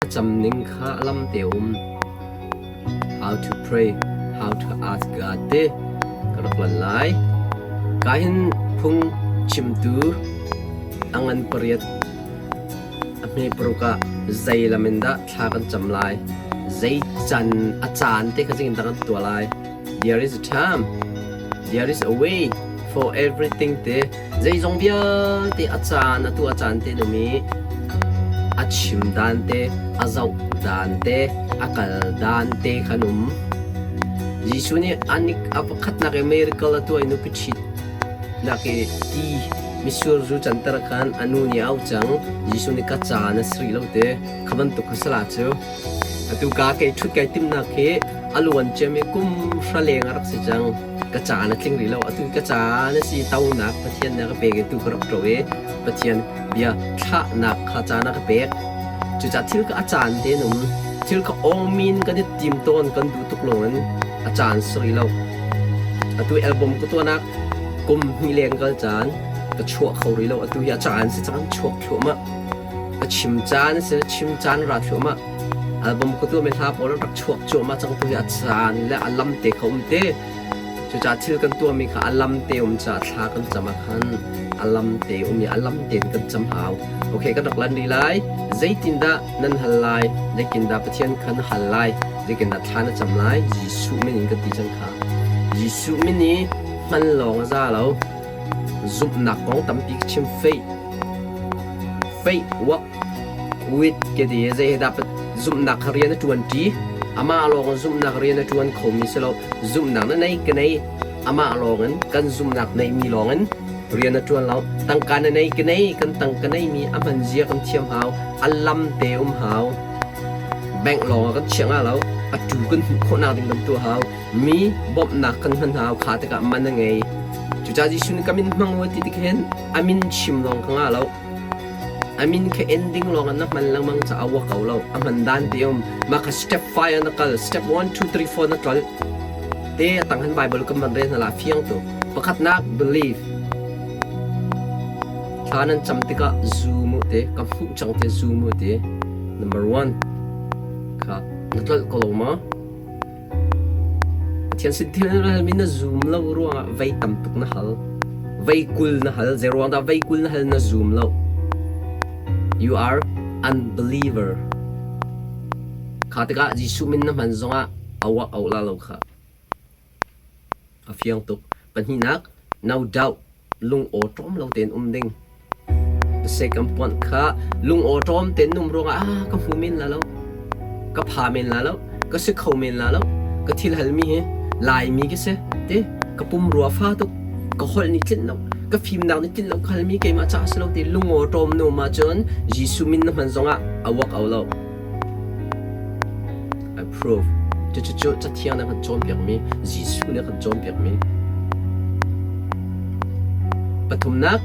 A cam ning kha a lam te um. How to pray, how to ask God te ka rak lan lai. Ka hin phung chimtu a ngan pariat a hme paruk ah zei lam in dah thla kan cam lai, zei can a caan te kha zeitin dah kan tuah lai. There is a time, there is a way for everything te Zeizong vialte a caan atu a caan te num i a chim dan te, a zoh dan te, a kal dan te khan um. Jesuh nih an a pakhatnak i miracle a tuah i nupi ṭhit nak i ti mitsur zu canter khan a nu nih a auh cang. Jesuh nih ka caan a si rih lo te, kha bantuk kha sala cu. Atu ka kei ṭhut kai timhnak hi a luan ciami kum hra leng a rak si cang. Ka caan a tling rih lo. Atu ka caan a si tonak Pathian nih a ka pek i tu ka rak ṭo i Pathian bia thlahnak kha caan a ka pek. Cucaah thil kha a caan tein um. Thil kha awngmin kan i tim tawn kan duh tuk lawngin a caan si rih lo. Atu album ka tuahnak kum hnih leng kal caan ka chuah kho rih lo. Atu hi a caan si cang chuak thluahmah. Ka chim caan a si, chim caan ra thluahmah. Album ka tuahmi hla pawl an rak chuak cuahmah cang tu hi a caan le a lam te kha um te. Cucaah thil kan tuahmi kha a lam te um caah thla kan cam ah khan a lam te um i a lam tein kan cam hau. Okay, kan rak lan rih lai. Zeitindah nan hal lai? Zeitindah Pathian kha na hal lai? Zeitindah thla na cam lai? Jesuh min in kan ti cang kha. Jesuh min i hman lawng a za lo. Zumhnak kong tampi ka chim. Faith Faith work with ke ti zei dah zumhnak kha rian a ṭuan ṭi. Amah lawng in zumhnak rian a ṭuan khomi si lo. Zumhnak na nei ka nei. Amah lawng in kan zumhnak neihmi lawng in rian a ṭuan lo. Tangka na nei ka nei. Kan tangka neihmi a hman zia kan thiam hau. A lam te um hau. Bank lawng ah kan chiah nga lo. A tu kan hmuh khawhnak ding kan tuah hau. Mi bawmhnak kan hman hau. Kha tikah man a ngei. Cucaah Jesuh nih ka min hmang u ti tik hin a min chim lawng ka ngah lo. A min kha ending lawng ah na hman lengmang caah wa ko lo. A hman dan ti um. Mah kha step 5 ah na kal. Step 1, 2, 3, 4 na tlol. Te tang han Bible kan van rel hna la fiang tu. Pakhatnak believe. Thla nan cam tikah zum u te ka hmuh cang te zum u te. Number 1 kha na tlolh ko lo ma? Pathian sin thil na halmi na zum lo ruangah vei tam tuk na hal. Vei 20 na hal. Zei ruang dah vei 20 na hal na zum lo? You are unbeliever. Kha tikah Jesuh min na hman zongah a uak au la lo kha. A fiang tuk. Pahnihnak, no doubt, lung awṭawm lo tein um ding. Sekam puanh kha lung awṭawm tein um ruangah ah ka hmu men la lo, ka pha men la lo, ka si kho men la lo, ka thil halmi hi Laimi ka si ti, ka pumrua fa tuk, ka holh nih tlinh lo, ka fimnak nih tlinh lo, ka halmi keimah caah si lo ti lung awṭawm nu ma cun Jesuh min na hman zongah a uak au lo. I prove. Cucu Cathiang nih a kan cawnpiakmi, Jesuh nih a kan cawnpiakmi. Pathumnak,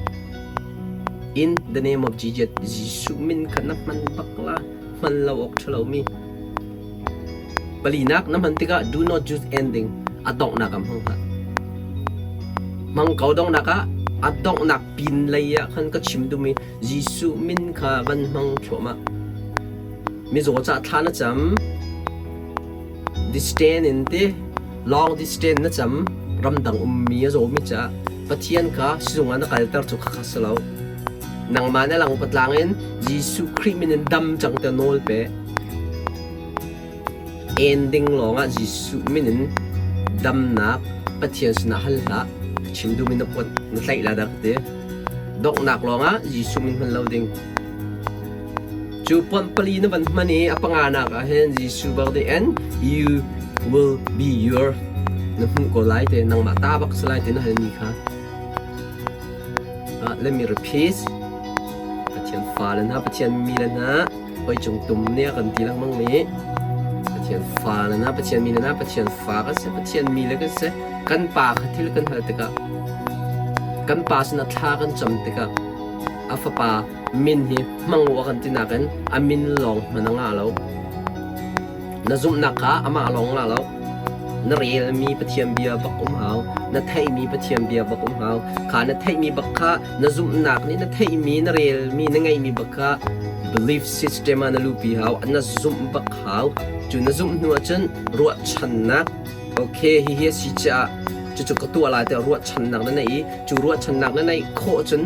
in the name of Jesus, Jesuh min kha na hman bak la, hman lo awk ṭha lomi. Palinak na hman tikah do not use ending, a donghnak ah hmang hlah. Hmang ko donghnak ah, a donghnak pin lei ah khan ka chim duhmi Jesuh min kha van hmang thluahmah. Mizaw cah thla na cam, distance in ti, long distance na cam, ramdang ummi a zawmi caah Pathian kha sizung ah na kalter cu khakha si lo. Nangmah na lang patlang in Jesuh Khrih min in dam cang tiah nawl pe. Ending lawngah Jesuh min in damnak Pathian sinah hal hlah. Chim duhmi na put na tlaih la dah ka ti. Donghnak lawngah Jesuh min hman lo ding. Cu pawnh pali na van hman i a panganak ah hin Jesuh bak the end you will be your na hmuh ko lai te nangmah ta bak si lai te na halmi kha. Let me repeat. Pathian fa le hna, Pathian mi le hna, Hoi cung tum nih a kan ti lengmang mi Pathian fa le na Pathian mi le na Pathian fa kan si Pathian mi le kan si kan pa kha thil kan hal tikah kan pa sinah thla kan cam tikah a fapa min hi hmang u a kan ti nakin a min lawng hman a ngah lo na zumhnak kha amah lawng ngah lo. Na relmi Pathian bia bak um hau. Na theihmi Pathian bia bak um hau. Kha na theihmi bak kha na zumhnak nih na theihmi, na relmi, na ngeihmi bak kha belief system ah na luhpi hau. Na zumh bak hau. Cu na zumh hnu ahcun ruahchannak okay hihi a si caah cucu ka tuah lai tiah ruahchannak na neih i cu ruahchannak na neih khawh cun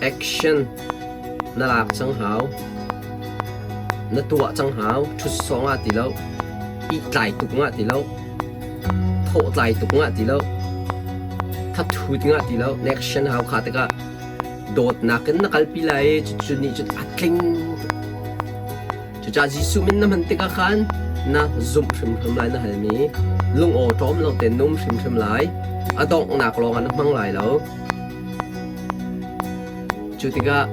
action na lak cang hau. Na tuah cang hau. Ṭhut sawng ah ti lo. Ihtlai tuk ngah ti lo. Thawhtlai tuk ngah ti lo. Thathut ngah ti lo. Na action hau kha tikah dawtnak in na kalpi lai i cucu nih cun a tling tuk. Cucaah Jesuh min na hman tikah khan na zumh hrimhrim lai na halmi lung awṭawm lo tein na um hrimhrim lai. A donghnak lawngah na hmang lai lo. Cu tikah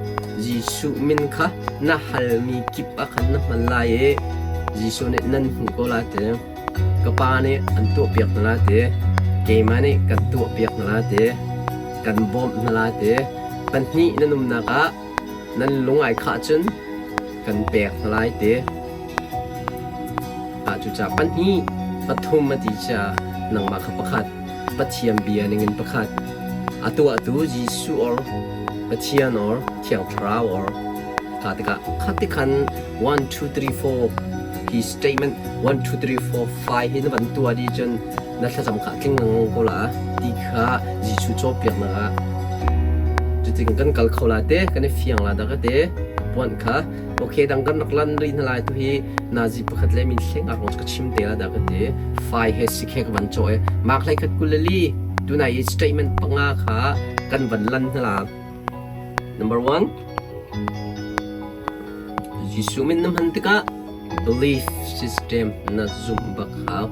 Jesuh min kha na halmi kip ah khan na hman lai i Jesuh nih nan hmuh ko lai ti. Ka Pa nih an tuahpiak hna lai ti. Keimah nih kan tuahpiak hna lai ti. Kan bawmh hna lai ti. Pahnih nan umnak ah nan lung ai khah cun kan pek hna lai ti. Cucaah pahnih, pathum a ti caah nangmah kha pakhat, Pathian bia ningin pakhat, a tuahtu Jesuh or Pathian or Thiang Thlarau or kha tikah kha tikhan 1 2 3 4 hi statement 1 2 3 4 5 hi na van tuah dih cun na thlacam kha tling lengmang ko la ti kha Jesuh cawnpiaknak ah cutin kan kal kho la te kan i fiang la dah ka te puan kha okay dang kan rak lan rih hna lai tu hi nazi pakhat le min hleng ak ka chim te la dah ka ti fai he sikhe ka van chaw e mak hlei khat kulali tunai i statement panga kha kan van lan hna la. Number 1, Jesuh min na hman tikah belief system na zumh bak hau.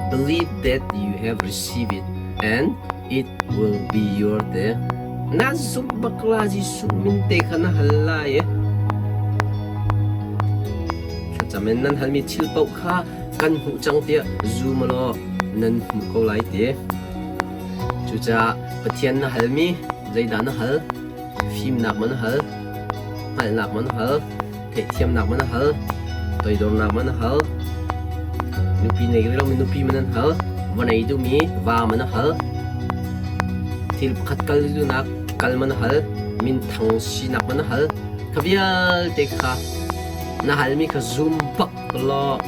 Believe that you have received it and it will be your te. Na zumh bak la Jesuh min te kha na hal lai e. Thlacam in nan halmi thil paoh kha kan hmuh cang tiah zum law nan hmuh ko lai te. Cucaah Pathian na halmi zeidah na hal? Fimnak maw na hal? Hngalhnak maw na hal? Theihthiamnak maw na hal? Toidornak maw na hal? Nupi nei rih lomi nupi maw nan hal? Va nei duhmi va maw na hal? Thil pakhat kal duhnak kal maw na hal? Minthang sinak maw na hal? Kha vialte kha na halmi kha zum bak law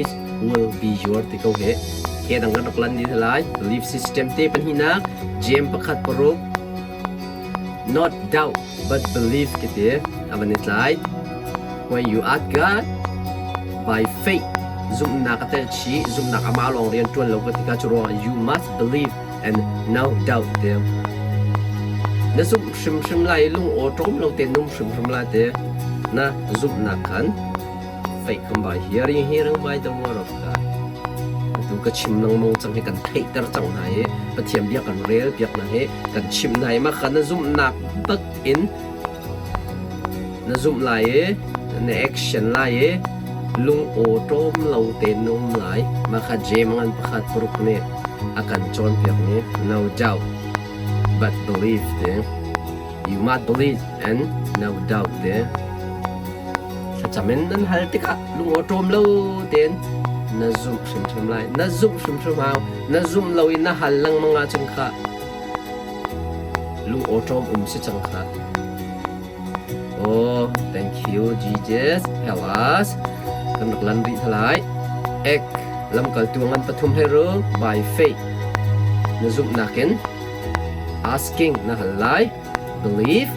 it will be your ti ko he ke dang kan rak lan ni lai. Belief system te pahnihnak James 1:6, not doubt but believe ki ti avan i tlai. When you ask God by faith, zumhnak a tel chi, zumhnak ama lawng rian tuan lo ka tika cu ruangah you must believe and no doubt te. Na zumh hrimhrim lai, lung aw ṭawm lo te num hrimhrim lai te. Na zumhnak khan faith come by hearing, hearing by the word of God. Atu ka chim lengmang cang hi, kan theihter cang hna i Pathian bia kan rel piak hna hi, kan chim hna i mah kha na zumhnak bak in na zumh lai i na action lai i lung aw ṭawm lo tein na um lai. Mah kha Jeim ngan 1:6 nih a kan cawnpiakmi no doubt but believe te. You must believe and no doubt te. Thlacam in nan hal tikah lung aw ṭawm lo tein na zumh hrimhrim lai. Na zumh hrimhrim hau. Na zumh lo i na hal lengmang ahcun kha lung aw ṭawm um si cang kha. Oh, thank you, Jesus. Help us. Kan rak lan rih lai. Ek lamkaltu ngan pathum he ru by faith. Na zumhnak in asking na hal lai. Believe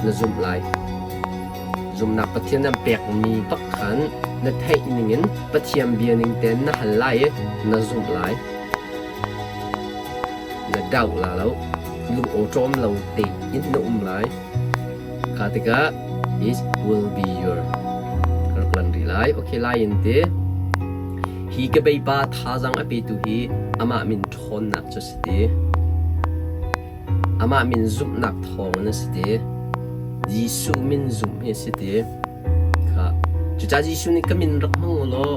na zumh lai. Zumhnak Pathian an pekmi bak khan na theih ningin Pathian bia ning tein na hal lai i na zumh lai. Na doubt la lo. Lung awṭawm lo tein na um lai. Kha tikah it will be your rak lan rih lai. Okay, lai in ti. Hi ka beipa thazaang a petu hi amah min ṭhawnnak cu si ti. Amah min zumhnak thawngin a si ti. Jesuh min zumh hi a si ti. Kha. Cucaah Jesuh nih ka min rak hmang u law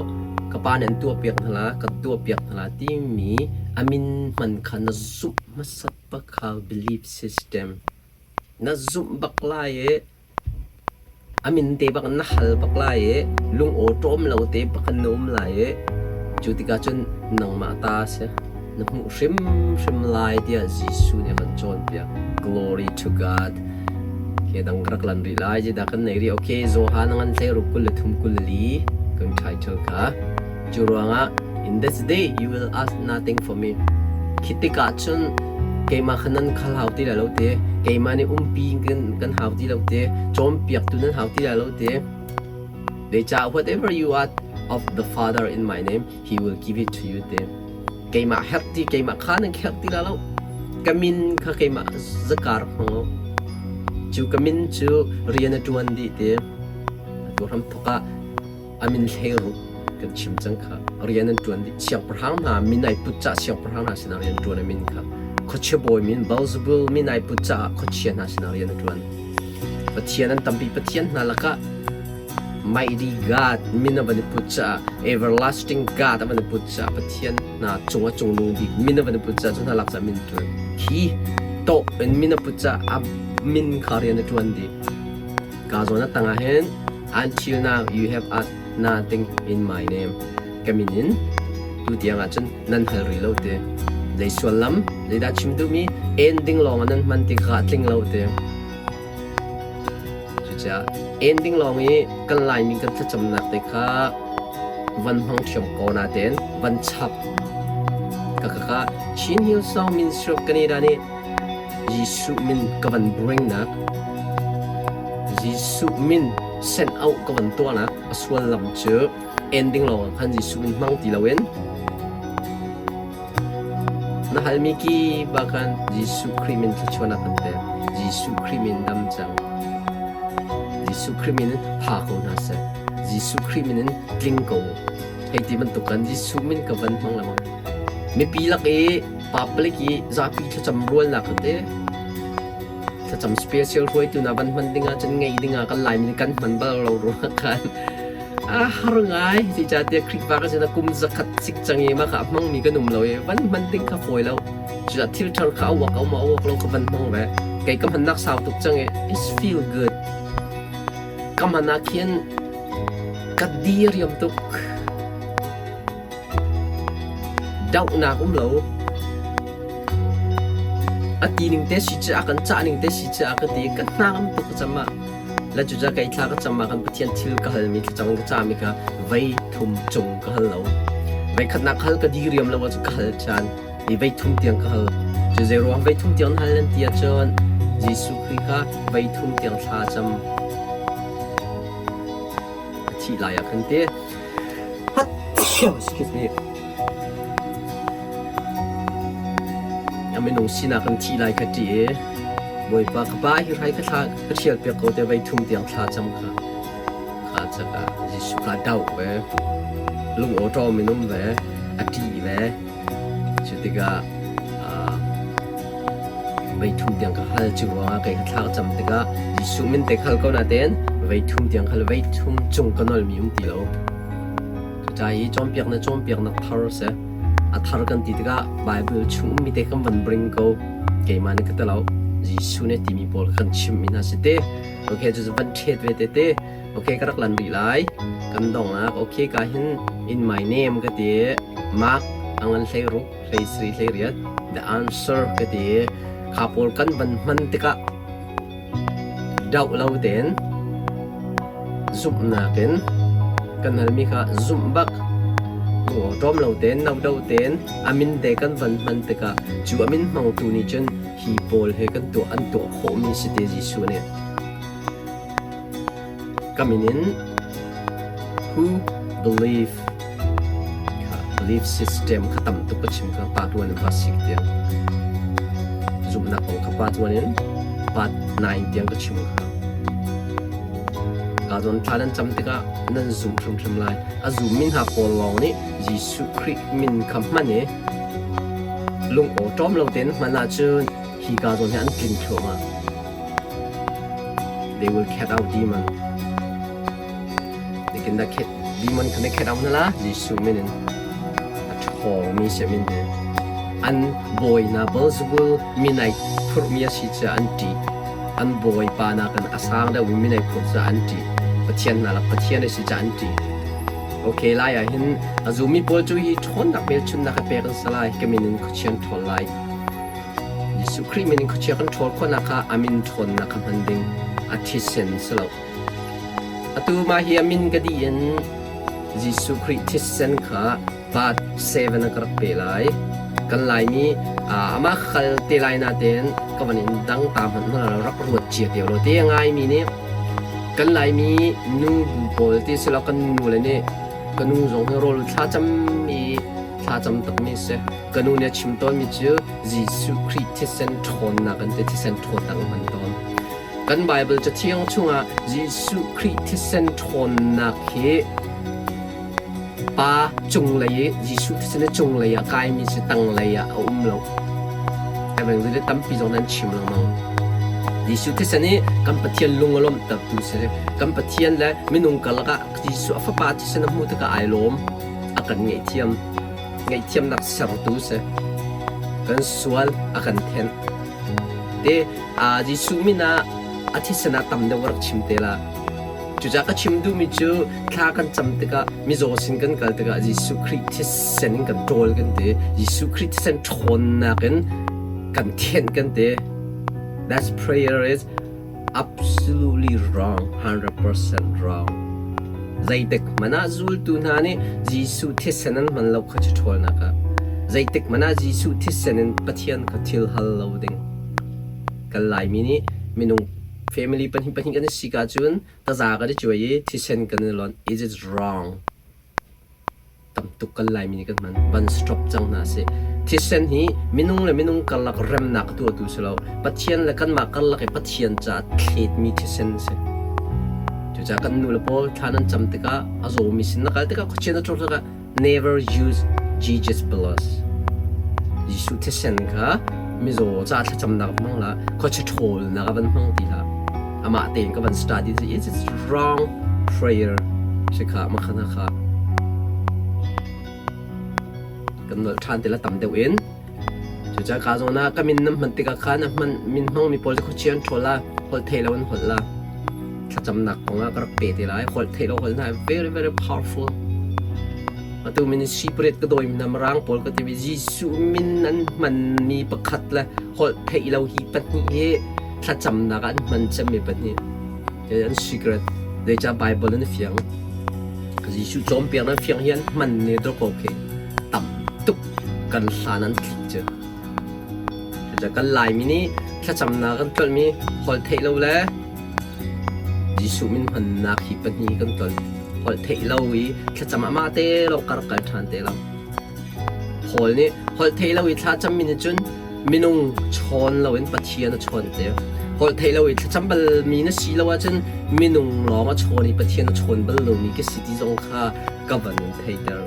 ka Pa nih an tuahpiak hna la, ka tuahpiak hna la timi a min hman kha na zumh hmasat bak kha belief system. Na zumh bak lai i a min te bak in na hal bak lai i lung awṭawm lo te bak in na um lai i. Cu tikah cun nangmah ta a si. Na hmuh hrimhrim lai tiah Jesuh nih a kan cawnpiak. Glory to God. Okay, dang rak lan rih lai. Zeidah kan nei rih? Okay, Johan ngan 16 23 24 kan title kha. Cu ruangah in this day you will ask nothing for me. Khi tikah cun keimah kha nan khal hau ti lai lo te, keimah nih umpi kan hau ti lo te, cawnpiaktu nan hau ti lai lo te. Zeicah whatever you ask of the Father in my name, he will give it to you te. Keimah herh ti, keimah kha nan herh ti lai lo. Ka min kha keimah zakar hmang lo. Cu ka min cu rian a ṭuan dih te. Atu hram thawk ah a min hleiruk kan chim cang kha rian an ṭuan dih siangpahrang hna min ai put cah siangpahrang hna sinah rian ṭuan a min kha khuachia bawi min Beelzebul min ai put caah khuachia hna sinah rian a ṭuan Pathian an tampi Pathian hna lakah Mighty God min a van i put caah Everlasting God a van i put caah Pathian hna cung a cungnung bik min a van i put caah cu hna lak caah min ṭuan khi tawh in min a put caah a min kha rian a ṭuan dih Ka zawn a tangah hin until now you have asked nothing in my name. Ka min in tu tiang ah cun nan hal rih lo te. Zei suallam, zeidah chim duhmi ending lawng ah nan hman ti kha a tling lo te. Cucaah ending lawng i kan Laimi kan thlacamnak te kha van hmang ṭhiam ko natein van chap. Ka ka ka Chin Hillsong Ministry of Canada nih Jesuh min ka van bring nak Jesuh min send out ka van tuahnak a suallam cu ending lawng ah khan Jesuh min hmang ti loin na halmi ki ba khan Jesuh Khrih min thluachuahnak kan pek. Jesuh Khrih min dam cang. Jesuh Khrih min in pha ko hna seh. Jesuh Khrih min in tling ko. Hei ti bantuk kan Jesuh min ka van hmang lengmang. Mipi lak i public i zapi thlacam rualnak te thlacam special hruaitu na van hman dingah cun ngei dingah kan Laimi nih kan hman bal lo ruangah khan a har ngai zeicahtiah Khrihfa kan sinah kum zakhat sik cang i mah kha a hmangmi kan um lo i van hman ding kha fawi lo cucaah thil thar kha a uak a um a uak lo kha van hmang ve kei ka hmannak sau tuk cang i it's feel good ka hman ah khin ka diriam tuk Dohnak um lo. A ti ning te si cu a kan cah ning te si cu a ka ti ka hnangam tuk ka cam ah le cucaah kei thla ka cam ah kan Pathian thil ka halmi thlacam in ka cahmi kha vei thum cung ka hal lo. Vei khatnak hal ka diriam lo ahcun ka hal caan i vei thum tiang ka hal. Cu zei ruang vei thum tiang na hal nan ti ahcun Jesuh Khrih kha vei thum tiang thla cam a thih lai ah khan ti. Excuse me. A minung sinak in thih lai ka ṭih i Bawipa ka pa hi hrai ka thla ka ṭhial piak ko te vei thum tiang thla cam kha kha cakah Jesuh kha doh ve lung awṭawm in um ve a ṭih ve cu tikah vei thum tiang ka hal cu ruangah kei ka thla ka cam tikah Jesuh min te khal ko natein vei thum tiang khal vei thum cung ka nolmi um ti lo. Cucaah hi cawnpiaknak cawnpiaknak thar a si. A thar kan ti tikah Bible chung ummi te kan van bring ko. Keimah nih ka ti lo. Jesuh nih timi pawl kan chimmi hna si te. Okay, cu van ṭhet ve te te. Okay, ka rak lan rih lai. Kan dongnak. Okay, ka hin in my name ka ti. Mark a ngan hlei ruk, hlei sri, hlei riat. The answer ka ti. Kha pawl kan van hman tikah doh lo tein zumhnak in kan halmi kha zumh bak ṭawm lo tein no do tein a min te kan van hman tikah cu a min hmangtu nih cun hi pawl he kan tuah an tuah khawhmi si te Jesuh nih ka min in who believe belief system kha tam tuk ka chim kha part 1 in part 6 tiang zumhnak kong kha part 1 in part 9 tiang ka chim kha ka zawn thla nan cam tikah nan zum hrimhrim lai a zum min hna pawl lawng nih Jesuh Khrih min kha hman i lung aw ṭawm lo tein hman ahcun hi ka zawn hi an tling thluahmah they will cat out demon Nikin na khet demon kha na khet out na la Jesuh min in a ṭhawngmi si min hi an bawi hna Beelzebul min ai phurhmi a si caah an ṭih an bawipa nakin a sang deuhmi min ai phurh caah an ṭih Pathian hna lak Pathian a si caah an ṭih. Okay, lai ah hin a zummi pawl cu hi ṭhawnnak hmelchunhnak hi pek an si lai. Ka min in khuachia an ṭhawl lai. Jesuh Khrih min in khuachia kan ṭhawl khawhnak kha a min ṭhawnnak kha hman ding a thisen si lo. Atu mah hi a min ka dih in Jesuh Khrih thisen kha part 7 ah ka rak pe lai. Kan Laimi amah kal te lai natein ka van in dang ta hmanh hmanh rak ruat cia te lo te ngaimi nih kan Laimi nu bu pawl ti silo kan nu le nih ka nu zong hi rawl thlacam i thlacam takmi si. Ka nu nih a chim tawnmi cu Jesuh Khrih thisen ṭhawnnak an ti thisen ṭhawnnak an hman tawn. Kan Baibal Cathiang chungah Jesuh Khrih thisen ṭhawnnak hi Pa cunglei i Jesuh thisen hi cunglei ah kaimi si tanglei ah a um lo. Evangelist tampi zong nan chim lengmang. Jesuh thisen hi kan Pathian lung a lawmhtertu si. Kan Pathian le minung karlak ah Jesuh a fapa thisen a hmuh tikah ai lawm. A kan ngaihthiam. Ngaihthiamnak sertu si. Kan sual a kan thenh. Te Jesuh min ah a thisen ah tam deuh ka rak chim te la. Cucaah ka chim duhmi cu thla kan cam tikah mizaw sin kan kal tikah Jesuh Khrih thisen in kan ṭawl kan ti. Jesuh Khrih thisen ṭhawnnak in kan thianh kan ti. That prayer is absolutely wrong, 100% wrong. Zeitik hmanh ah zultu hna nih Jesuh thisen an hman lo kha cu ṭhawlnak ah. Zeitik hmanh ah Jesuh thisen in Pathian kha thil hal lo ding. Kan Laimi nih minung family pahnih pahnih kan i sik ahcun taza kan i cuai i thisen kan i lonh. Is it wrong? Tam tuk kan Laimi nih kan hman. Van stop cang hna sih. Thisen hi minung le minung karlak remnak a tuahtu si lo. Pathian le kanmah karlak i Pathian caah thletmi thisen a si. Cucaah kan nu le pawl thla nan cam tikah a zawmi sin na kal tikah khuachia na ṭor tikah never use Jesus blood. Jesuh thisen kha mizaw ca thlacamnak hmang hlah, khuachia ṭhawlnak ah van hmang ti hlah. Amah tein ka van study it's wrong prayer si kha makhana kha kan nolh ṭhan ti la tam deuh in. Cucaah ka zawn ah ka min nan hman tikah khan a hman min hmangmi pawl cu khuachia an ṭhawl la, holh thei lo an holh la. Thlacamnak kong ah ka rak pe te lai. Holh thei lo holh hna very very powerful. Atu min secret ka dawi hna Mirang pawl ka ti Jesuh min an hmanmi pakhat le holh theih lo hi pahnih hi thlacamnak ah an hman cemmi pahnih. An secret. Zeicah Bible an fiang. Jesuh cawnpiak nan fiang hi an hman ne dawk ko khi tam tuk kan hlan an tlik cu. Cucaah kan Laimi nih thlacamnak kan tlolhmi holh theih lo le Jesuh min hmannak hi pahnih kan tlolh. Holh theih lo i thlacam amah te lawng ka rak kal ṭhan te lo. Paul nih holh theih lo i thlacammi nih cun minung chawn loin Pathian a chawn te. Holh theih lo i thlacam balmi na si lo ahcun minung lawng a chawn i Pathian a chawn bal lomi ka si ti zong kha ka van in theihter.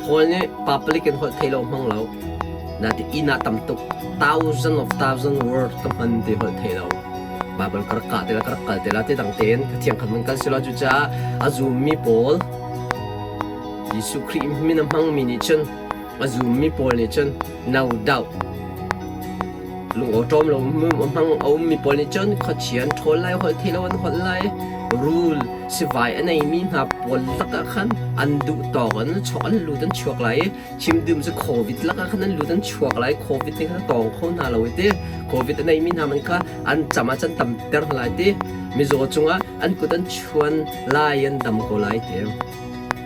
Paul nih public in holh theih lo hmang lo. Natin inn ah tam tuk thousand of thousand word ka hman ti holh theih lo. Bible ka rak kah te la ka rak kal te la te dang tein ka thiang khat man kal si lo cucaah a zummi pawl Jesuh Khrih min a hmangmi nih cun a zummi pawl nih cun no doubt lungawṭawm lo hmang a ummi pawl nih cun khuachia an ṭhawl lai holh thei lo an holh lai rul sivai a neimi hna pawl lakah khan an duh tawk an chok an lut an chuak lai i chim dum cu covid lakah khan an lut an chuak lai covid nih khan a tawng kho hna lo i ti covid a neimi hna man kha an cam ah can tamter hna lai ti mizaw cungah an kut an chuan lai an dam ko lai ti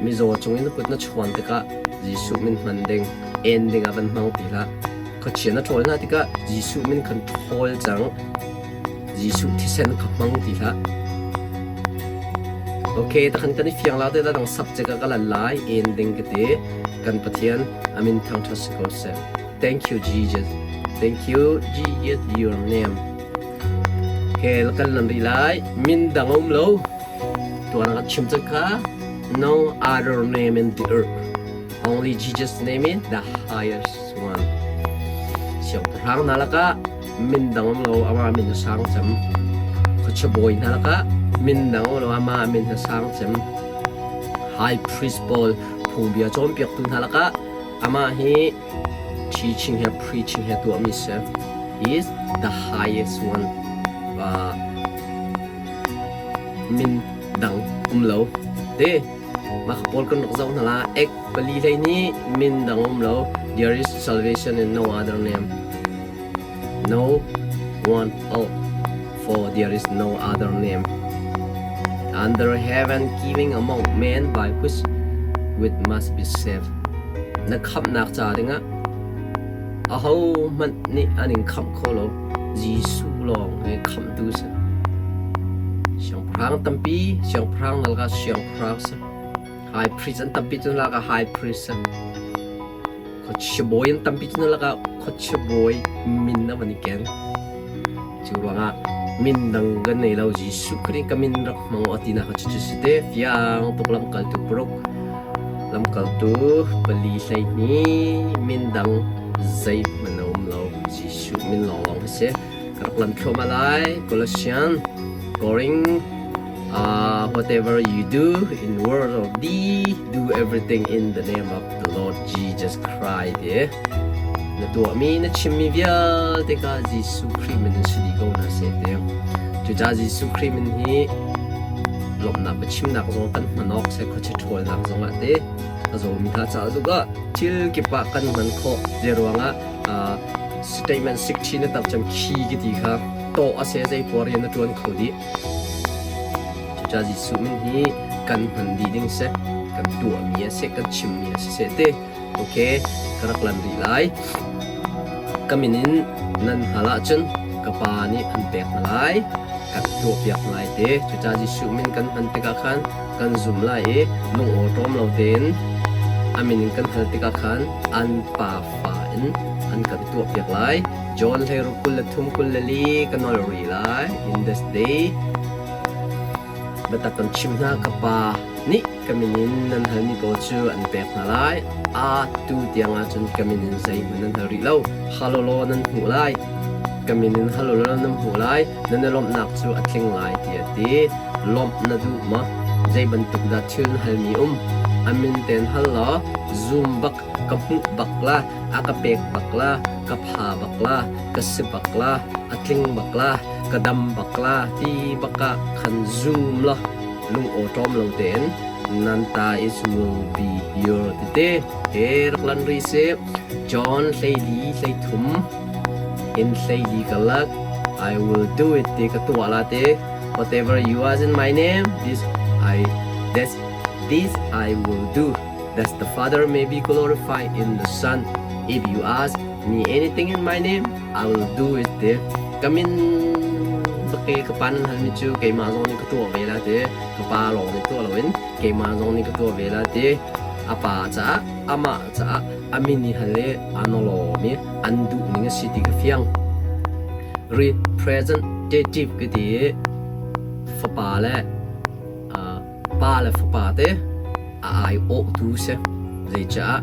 mizaw cung in kut na chuan tikah Jesuh min hman ding en ding ah van hmang ti hlah Khuachia na ṭhawl hna tikah Jesuh min khan ṭhawl cang. Jesuh thisen kha hmang ti hlah. Okay, takhan kan i fiang la te da dang subject ah ka lan lai ending ka ti. Kan Pathian amin thangṭhat si ko seh. Thank you Jesus. Thank you Jesus your name. Okay, kan lan rih lai. Min dang um lo. Tuan kan chim cang kha. No other name in the earth. Only Jesus name is the highest one. Siangpahrang hna lakah min dang um lo amah min a sang cem. Khuachia bawi hna lakah min dang um lo amah min a sang cem. High priest pawl phungbia cawnpiaktu hna lakah amah hi teaching he preaching he tuahmi si. He is the highest one. Min dang um lo. Te mah kha pawl kan rak zoh hna la. Ek pali hlei nih min dang um lo. There is salvation in no other name. No one else, for there is no other name under heaven giving among men by which we must be saved. Na khamhnak ca dingah ahohmanh nih an in khamh kho lo. Jesuh lawng hi khamhtu si. Siangpahrang tampi, siangpahrang na lakah siangpahrang si. High priest an tampi cu na lakah high priest si. Khuachia bawi an tampi cu na lakah khuachia bawi min a van i ken. Cu ruangah min dang kan nei lo. Jesuh Khrih ka min rak hmang u a tinak kha cucu si te. Fiang tuk lamkaltu paruk, lamkaltu pali 12 min dang zeihmanh a um lo. Jesuh min lawnglawng hi si. Ka rak lam thluahmah lai. Colossian, Koring, whatever you do in word or deed, do everything in the name of the Lord Jesus Christ. Ti. Na tuahmi, na chimmi vialte kha Jesuh Khrih min in si dih ko hna seh ti. Cucaah Jesuh Khrih min hi lawmhnak biachimnak zong kan hman awk seh, khuachia ṭhawlnak zongah te a zawmi hna caah zongah thil kip ah kan hman khawh. Zei ruangah statement 16 na tar cem khi ka ti kha tawh a se zei puar rian na ṭuan kho dih. Cucaah Jesuh min hi kan hman dih ding seh, kan tuahmi a seh, kan chimmi a si seh te. Okay, ka rak lan rih lai. Ka min in nan hal ahcun ka Pa nih an pek hna lai, kan tuahpiak hna lai te. Cucaah Jesuh min kan hman tikah khan kan zum lai i lungawṭawm lo tein a min in kan hal tikah khan an pafa in an kan tuahpiak lai. John 16 23 24 ka nawl rih lai. In this day, biatak kan chim hna, ka Pa nih ka min in nan halmi pawl cu an pek hna lai. Atu tiang ahcun ka min in zeihmanh nan hal rih lo. Hal law nan hmuh lai. Ka min in hal law nan hmuh lai. Nan i lawmhnak cu a tling lai, tiah a ti. Lawmh na duh maw? Zei bantuk dah thil na halmi um? A min tein hal law zum bak, ka hmuh bak la, a ka pek bak la, ka pha bak la, ka si bak la, a tling bak la, ka dam bak la ti bak ah khan zum law lung awṭawm lo tein nan ta is will be your tete he rak lan rih sih. John 14 13 in 14 karlak I will do it ti ka tuah la te. Whatever you ask in my name, this I will do, that the Father may be glorified in the Son. If you ask me anything in my name, I will do it. Te ka min bake ka pa nan halmi cu keimah zong nih ka tuah ve la te. Ka pa lawng nih tuah loin keimah zong nih ka tuah ve la te. A pa caah, amah caah a min i hal i an lawm i an duh ning a si ti ka fiang. Representative ka ti i fapa le pa le fapa te a aiawhtu si. Zeicah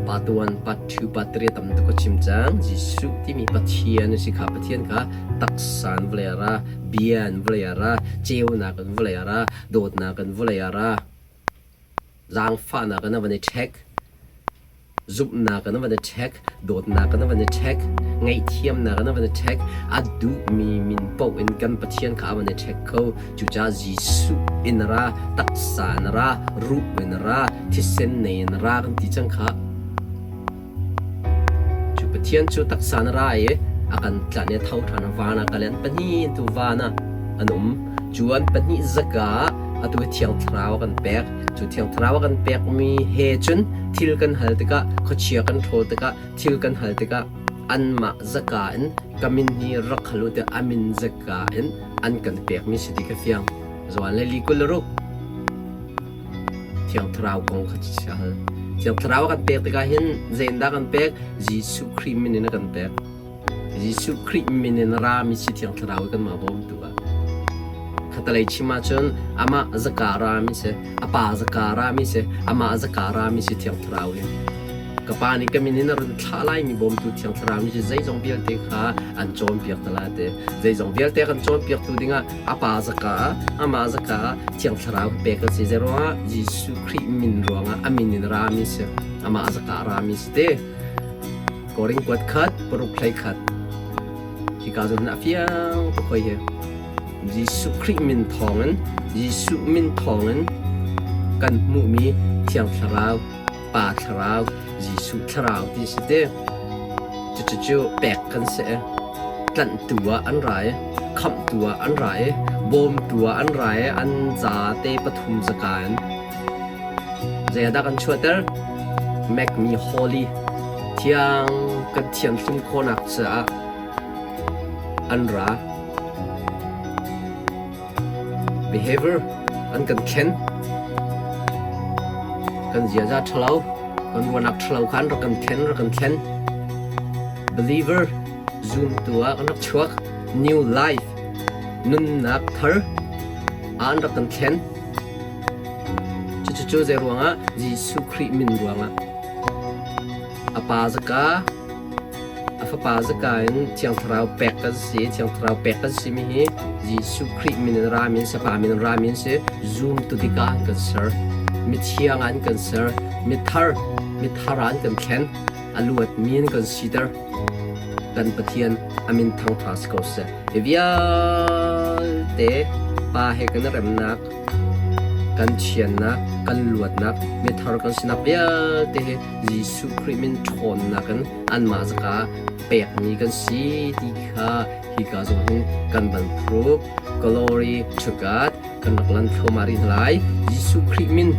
part 1, part 2, part 3 tam tuk ka chim cang. Jesuh timi Pathian a si kha. Pathian kha taksa in vawlei a ra, bia in vawlei a ra, ceunak in vawlei a ra, dawtnak in vawlei a ra, zaangfahnak in a van i ṭhek. Zumhnak in a van i ṭhek, dawtnak in a van i ṭhek, ngaihthiamnak in a van i ṭhek, a duhmi min paoh in kan Pathian kha a van i ṭhek kho. Cucaah Jesuh in ra, taksa in ra, ruh in ra, thisen nei in ra kan ti cang kha. Cu Pathian cu taksa in ra i a kan tlanh i a tho ṭhan i van ah kal i an pahnih tu van ah an um. Cu an pahnih zaka ah atu hi Thiang Thlarau a kan pek. Cu Thiang Thlarau a kan pekmi he cun thil kan hal tikah, khuachia kan ṭhawl tikah, thil kan hal tikah anmah zaka in ka min hi rak hal u tiah a min zaka in an kan pekmi si ti ka fiang. Johan le li 26 Thiang Thlarau kong kha chia hal. Thiang Thlarau a kan pek tikah hin zeitindah kan pek? Jesuh Khrih min in a kan pek. Jesuh Khrih min in rami si Thiang Thlarau hi kanmah bawmtu ah. Khatalei chim ahcun amah zaka rami si, a pa zaka rami si, amah zaka rami si Thiang Thlarau hi. Ka pa nih ka min in a run thlah laimi bawmtu Thiang Thlarau nih zeizong vialte kha an cawnpiak hna lai ti. Zeizong vialte kan cawnpiaktu dingah a pa zaka ah, amah zaka ah Thiang Thlarau hi pek an si. Zeiruangah Jesuh Khrih min ruangah a min in rami si, amah zaka rami si ti. Korin kuat khat, paruk hlei khat. Hika zawn a fiang tuk hoi hi. Jesuh Khrih min thawngin, Jesuh min thawngin kan hmuhmi Thiang Thlarau, Pa Thlarau, Jesuh Thlarau ti si te. Cucu pek kan si. Tlanhtu ah an ra i, khamhtu ah an ra i, bawmtu ah an ra i, an zate pathum zaka in. Zeidah kan chuahter? Make me holy. Thiang kan thianhlim khawhnak caah an ra. Behavior an kan thlen. Kan ziaza ṭhalo, kan ruahnak ṭhalo kha an rak kan thlen, rak kan thlen. Believer zumtu ah kan rak chuak. New life, nunnak thar ah an rak kan thlen. Cucu zei ruangah? Jesuh Khrih min ruangah. A pa zaka, a fapa zaka in Thiang Thlarau pek kan si. Thiang Thlarau pek kan simi hi Jesuh Khrih min in rami an si, Pa min in rami an si. Zumtu tikah an kan ser. Mithiang ah an kan ser. Mithar, mithar ah an kan thlen. A luatmi an kan siter. Kan Pathian a min thangṭha si ko seh. Hi vialte Pa he kan i remnak, kan thiannak, kan luatnak, mithar kan sinak vialte hi Jesuh Khrih min ṭhawnnak in anmah zaka pekmi kan si ti kha hika zong hin kan van prove. Glory to God. Kan rak lan thluahmah rih hna lai. Jesuh Khrih min.